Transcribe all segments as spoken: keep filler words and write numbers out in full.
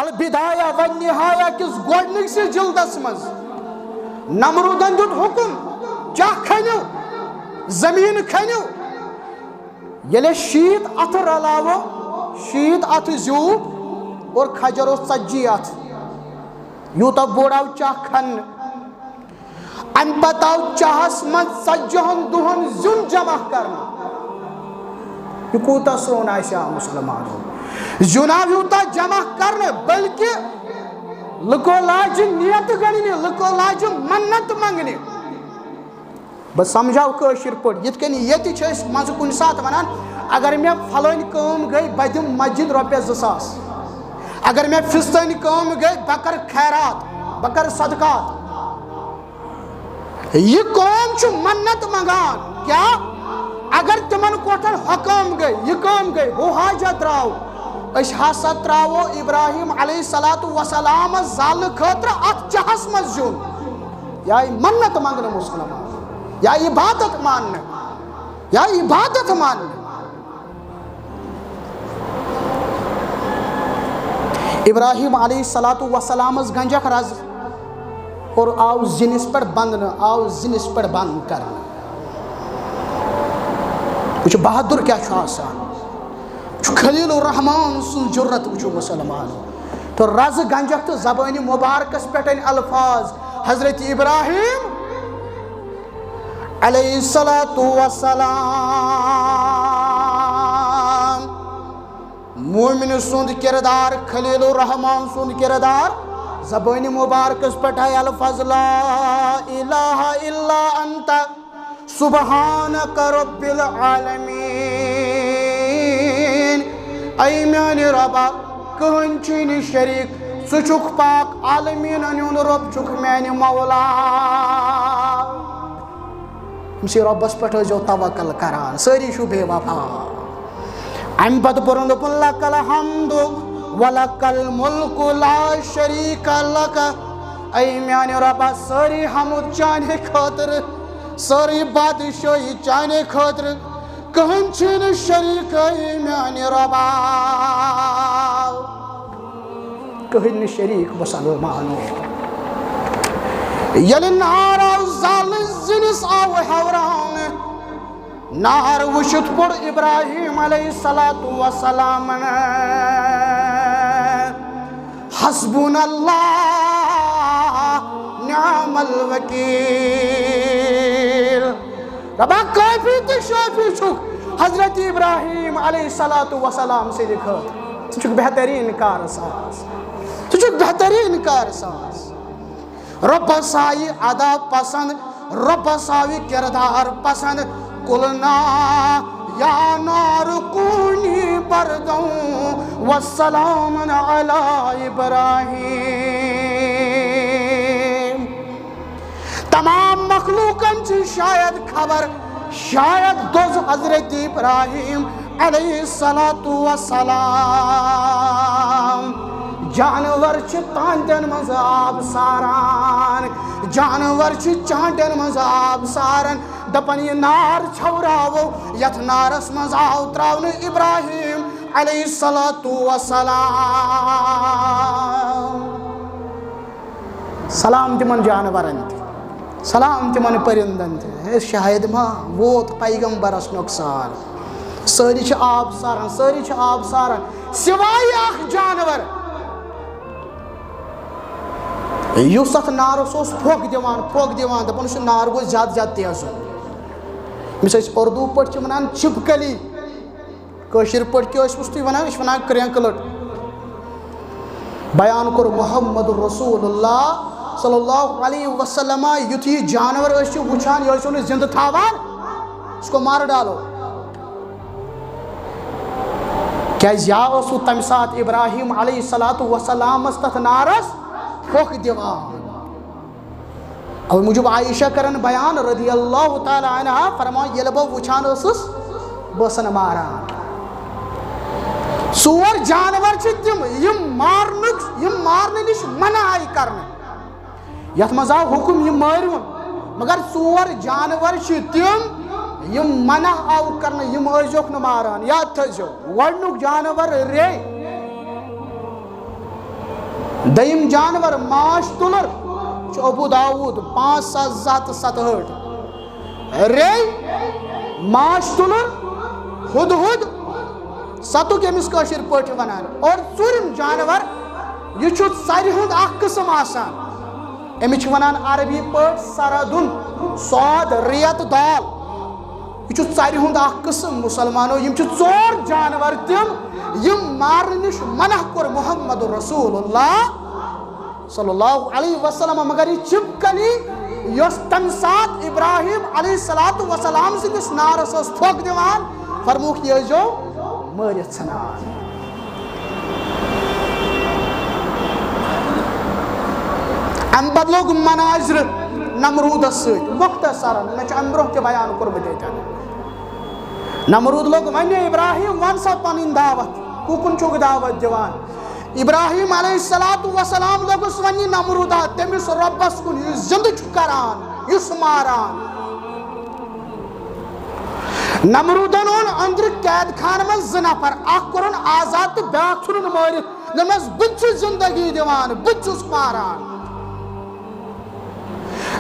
البدایہ و نہایہ کِس گۄڈٕنِکسٕے جلدس منٛز نمرودن دیُت حکم، چاہ کھنِو، زمین کھنِو۔ ییٚلہِ شیٖتھ اَتھٕ رلاوو، شیٖتھ اَتھٕ زیوٗٹھ اور کھجر اوس ژتجی اَتھٕ، یوٗتاہ بوٚڑ آو چاہ کھننہٕ۔ اَمہِ پتہٕ آو چاہس منٛز ژتجی ہن دۄہن زیُن جمع کرنہٕ۔ یہِ کوٗتاہ سرٛون آسہِ ہا مُسلمانو؟ زیُن آو یوٗتاہ جمع کرنہٕ، بلکہِ لُکو لاجہِ نیتہٕ گنٛڈنہِ، لُکو لاجہِ منت منٛگنہِ۔ بہٕ سمجھاو کٲشِر پٲٹھۍ، یِتھ کٔنۍ ییٚتہِ چھِ أسۍ منٛزٕ کُنہِ ساتہٕ وَنان، اگر مےٚ پھلٲنۍ کٲم گٔے، بہٕ دِمہٕ مسجد رۄپیَس زٕ ساس، اگر مےٚ فِستٲنۍ کٲم گٔے، بہٕ کَرٕ خیرات، بہٕ کَرٕ صدقات۔ یہِ قوم چھُ منت منٛگان، کیٛاہ؟ اگر تِمن کۄٹھن ہۄ کٲم گٔے، یہِ کٲم گٔے، ہُہ حاجت درٛاو، أسۍ ہسا ترٛاوو ابراہیم علیہ الصلوۃ والسلامس زالنہٕ خٲطرٕ اتھ چاہس منٛز زیُن۔ یا یہِ منت منٛگنہٕ مُسلمان، یا عبادت ماننہٕ، یا عبادت ماننہٕ۔ ابراہیم علیہ الصلوۃ والسلامس گنجکھ رز اور آو زِنِس پٮ۪ٹھ بنٛدنہٕ، آو زِنِس پٮ۪ٹھ بنٛد کرنہٕ۔ وٕچھِو بہادُر کیٛاہ چھُ آسان، وٕچھِو خلیل الرحمان سٕنٛز جُرت، وٕچھِو مُسلمانو۔ تہٕ رزٕ گنجکھ تہٕ زبٲنہِ مُبارکس پٮ۪ٹھ أنۍ الفاظ حضرت ابراہیم علیہ الصلوۃ والسلام۔ مومن سُنٛد کردار، خلیل الرحمان سُنٛد کردار، زبٲنہِ مبارکس پٮ۪ٹھ آے الفاظ لا الہ الا انت سبحانک رب العالمین۔ اے میانہِ رۄبا، کٕہٕنۍ چھُے نہٕ شریٖک، ژٕ چھُکھ پاک عالمیٖنن ہُنٛد رۄب، چھُکھ میانہِ مولا۔ أمسٕے رۄبس پٮ۪ٹھ ٲسۍزیو توکل کران، سٲری چھِو بے وفا۔ امہِ پتہٕ پوٚرُن دوٚپُن، لک الحمد و لک الملک لا شریک لک۔ اے میانہِ رۄبا، سٲری حمد چانے خٲطرٕ، سٲری بادشٲہی چانے خٲطرٕ، کٕہٕنۍ چھُے نہٕ شریٖک اے میانہِ رۄبا۔ کٕہٕنۍ نہٕ شریٖک مُسلمانو۔ ییٚلہِ نار آو زالنہٕ، زِنِس آو ہیوراونہٕ۔ نار وٕچھِتھ پوٚر ابراہیم علیہ الصلوۃ والسلامن، حسبنا اللہ نعم الوکیل۔ ربا، کٲفی تہٕ شٲفی چھُکھ حضرت ابراہیم علیہ الصلوۃ والسلام سٕنٛدِ خٲطرٕ۔ ژٕ چھُکھ بہتریٖن کار ساز، ژٕ چھُکھ بہتریٖن کار ساز۔ رۄبس آیہِ ادا پسند، رۄبس آو یہِ کردار پسند۔ قلنا یا نار کونی بردا و سلاما علی ابراہیم۔ تمام مخلوقن چھِ شاید خبر، شاید دوٚز حضرت ابراہیم علیہ الصلوۃ والسلام۔ جانور چھِ تانٛتٮ۪ن منٛز آب ساران، جانور چھِ چانٛٹٮ۪ن منٛز آب ساران، دپان، یہِ نار ژھٮ۪وراوو، یتھ نارس منٛز آو تراونہٕ ابراہیم علیہ الصلوۃ والسلام۔ سلام تِمن جانورن تہِ، سلام تِمن پرندن تہِ۔ ہے، شاید ما ووت پیغمبرس نۄقصان۔ سٲری چھِ آب ساران، سٲری چھِ آب ساران، سوائے اکھ جانور۔ یُس اتھ نارس اوس پھۄکھ دِوان، پھۄکھ دِوان، دپان اوس، یہِ نار گوٚژھ زیادٕ زیادٕ تیز یُن۔ ییٚمِس أسۍ اردو پٲٹھۍ چھِ ونان چھپکلی۔ کٲشِر پٲٹھۍ کیٛاہ ٲسوُس تُہۍ وَنان؟ أسۍ چھِ وَنان کرٛینٛکہٕ لٔٹ۔ بیان کوٚر محمد رسول اللہ صلی اللہ علیہ وسلم، یُتھ یہِ جانور ٲسِو وٕچھان، یہِ ٲسِو نہٕ زِندٕ تھاوان، اس کو مار ڈالو۔ کیٛازِ یا اوسوٕ تَمہِ ساتہٕ ابراہیم علیہ الصلوۃ والسلامس تَتھ نارس پھۄکھ دِوان۔ اوے موٗجوٗب عائشہ کرن بیان رضی اللہ تعالیٰ عنہا، فرمان، ییٚلہِ بہٕ وٕچھان ٲسٕس، بہٕ ٲسَن ماران۔ ژور جانور چھِ تِم، یِم مارنُک، یِم مارنہٕ نِش منع آیہِ کرنہٕ۔ یَتھ منٛز آو حُکُم یِم مٲرِوُن، مگر ژور جانور چھِ تِم، یِم منع آو کرنہٕ، یِم ٲسۍزیوکھ نہٕ ماران۔ یاد تھٲیزیو، گۄڈٕنیُک جانور رے، دوٚیِم جانور ماچھ تُلُر چھُ ابو داوود پانٛژھ ساس زٕ ہَتھ تہٕ ستہٕ ہٲٹھ۔ رے، ماچھ تُلُر، ہدہد، ستُک ییٚمِس کٲشِر پٲٹھۍ وَنان۔ اور ژوٗرِم جانور، یہِ چھُ ژَرِ ہُنٛد اکھ قٕسم آسان۔ أمِس چھِ وَنان عربی پٲٹھۍ سَردُن، صاد، ریت، دال۔ یہِ چھُ ژَرِ ہُنٛد اکھ قٕسم۔ مُسلمانو، یِم چھِ ژور جانور تِم، یِم مارنہٕ نِش منع کوٚر محمد رسول اللہ صلی اللہ علیہ وسلم۔ مگر یہِ چپکلی، یۄس تَمہِ ساتہٕ ابراہیم علیہ الصلوۃ والسلام سٕنٛدِس نارس ٲس پھۄکھ دِوان، فرمووُکھ، یہِ ٲسۍزیو مٲرِتھ ژھٕنان۔ اَمہِ پتہٕ لوٚگ مناظرٕ نمروٗدس سۭتۍ، مختصرن، مےٚ چھُ اَمہِ برونٛہہ تہِ بیان کوٚرمُت ییٚتٮ۪ن۔ نمروٗد لوٚگ وَننہِ، ابراہیم، وَن سا پنٕنۍ دعوت، کُکُن چھُکھ دعوت دِوان؟ ابراہیم علیہ الصلوۃ والسلام لوٚگُس وَننہِ نمروٗدا، تٔمِس رۄبس کُن، یُس زِندٕ چھُ کران، یُس ماران۔ نمروٗدن اوٚن أنٛدرٕ قید خانہٕ منٛز زٕ نفر، اکھ کوٚرُن آزاد تہٕ بیٛاکھ ژھُنُن مٲرِتھ۔ دوٚپنس، بہٕ تہِ چھُس زندگی دِوان، بہٕ تہِ چھُس ماران۔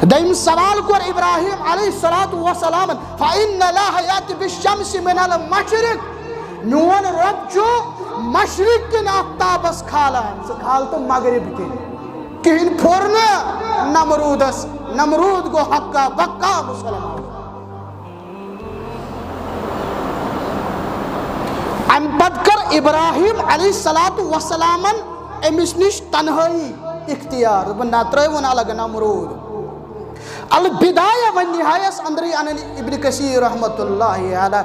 دوٚیِم سوال کوٚر ابراہیم علیہ الصلوۃ والسلام، فإن الله يأتي بالشمس من المشرق، میون رۄب چھُ مشرق کِنۍ آفتابس کھالان، ژٕ کھال تہٕ مغرب کِنۍ۔ کِہیٖنۍ پھوٚر نہٕ نمروٗدس، نمروٗد گوٚو حقا بقا مُسلمان۔ اَمہِ پتہٕ کٔر ابراہیم علیہ الصلوۃ والسلامن أمِس نِش تنہٲیی اختیار، دوٚپُن، نہ، ترٛٲیوُن الگ نمروٗد۔ البدایہ و نہایس اندرٕے انان ابن کثیر رحمۃ اللہ علیہ،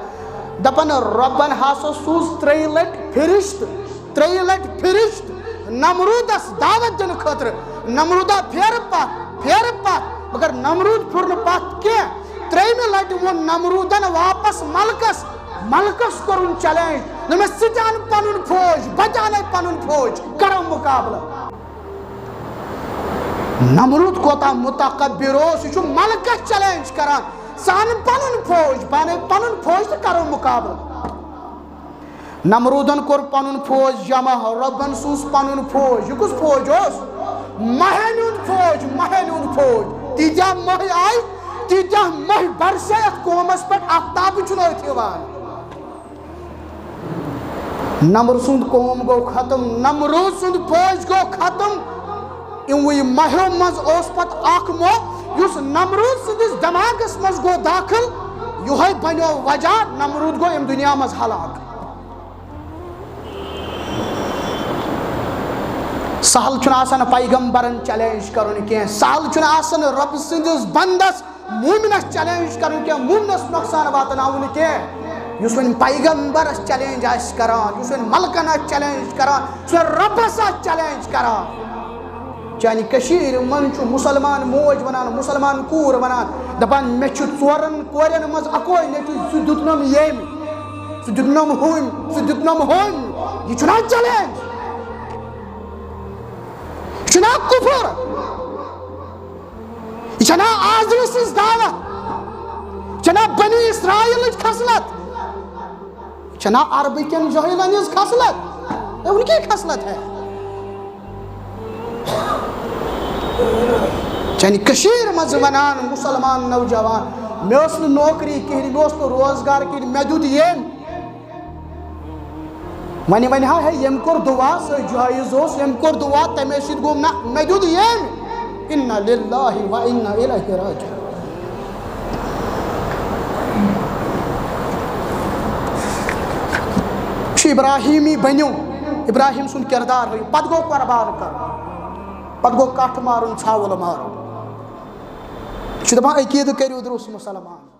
دپان، رۄبن ہسا سوٗز ترٛیٚیہِ لٹہِ فرشتہٕ، ترٛیٚیہِ لٹہِ فرشتہٕ نمروٗدس دعوت دِنہٕ خٲطرٕ۔ نمروٗدا پھیرٕ پتھ، پھیرٕ پتھ، مگر نمروٗد پھیوٗر نہٕ پتھ کینٛہہ۔ ترٛیٚیِمہِ لٹہِ ووٚن نمروٗدن واپس ملکس، ملکس کوٚرُن چیلنج، دوٚپمس، ژٕ تہِ اَن پنُن فوج، بہٕ تہِ اَنَے پنُن فوج، کرو مقابلہٕ۔ نمروٗد کوتاہ متکبر اوس، یہِ چھُ ملکس چیلنج کران، ژٕ اَن پنُن فوج، بہٕ اَنَے پنُن فوج تہٕ کرو مقابلہٕ۔ نمروٗدن کوٚر پنُن فوج جمع، رۄبن سوٗز پنُن فوج۔ یہِ کُس فوج اوس؟ مہٮ۪ن ہُنٛد فوج، مہٮ۪ن ہُنٛد فوج۔ تیٖتیٛاہ مٔہۍ آیہِ، تیٖتیٛاہ مٔہۍ برسے اتھ قومس پٮ۪ٹھ، آفتابٕے چھُنہٕ أتھۍ یِوان۔ نمر سُنٛد قوم گوٚو ختم، نمروٗد سُنٛد فوج گوٚو ختم۔ یِموٕے مہیو منٛز اوس پتہٕ اکھ موہ، یُس نمروٗد سٕنٛدِس دٮ۪ماغس منٛز گوٚو دٲخل، یِہوٚے بنیو وجہ، نمروٗد گوٚو اَمہِ دُنیا منٛز ہلاک۔ سہل چھُنہٕ آسان پیغمبرن چیلنج کرُن کینٛہہ، سہل چھُنہٕ آسان رۄب سٕنٛدِس بندس، مومنس چیلنج کرُن کینٛہہ، مومنس نۄقصان واتناوُن کینٛہہ۔ یُس وۄنۍ پیغمبرس چیلنج آسہِ کران، یُس وۄنۍ ملکن آسہِ چیلنج کران، یُس وۄنۍ رۄبس آسہِ چیلنج کران۔ چانہِ کٔشیٖرِ منٛز چھُ مُسلمان موج وَنان، مُسلمان کوٗر وَنان، دَپان، "مےٚ چھُ ژورَن کورٮ۪ن منٛز اَکوے نیٚچوٗ، سُہ دیُتنَم ییٚمۍ، سُہ دیُتنَم ہُمۍ، سُہ دیُتنَم ہُمۍ۔" یہِ چھُنہ چیلنج؟ یہِ چھُنہ کُفُر؟ یہِ چھَنہ آزرٕ سٕنٛز دعوت؟ یہِ چھَنہ بنی اسرائیلٕچ خصلت؟ یہِ چھَنہ عربہٕ کٮ۪ن جٲہلَن ہٕنٛز خصلت؟ اے، ان کی خصلت ہے۔ چانہِ کٔشیٖرِ منٛز وَنان مُسلمان نوجوان، "مےٚ ٲس نہٕ نوکری کِہیٖنۍ، مےٚ اوس نہٕ روزگار کِہیٖنۍ، مےٚ دیُت ییٚمۍ۔" وۄنۍ، وۄنۍ ہا ہے، ییٚمۍ کوٚر دُعا، سُہ جٲیِز اوس، ییٚمۍ کوٚر دُعا، تَمے سۭتۍ گوٚو، نہ، مےٚ دیُت ییٚمۍ۔ انا للہ و انا الیہ راجعون۔ چھُ ابراہیمی بٔنِو، ابراہیم سُنٛد کردار ہٲیِو، پتہٕ گوٚو قربان کرُن، پتہٕ گوٚو کٹھ مارُن، ژھاوُل مارُن۔ یہِ چھُ دَپان، عقیٖدٕ کٔرِو درُست مُسلمان۔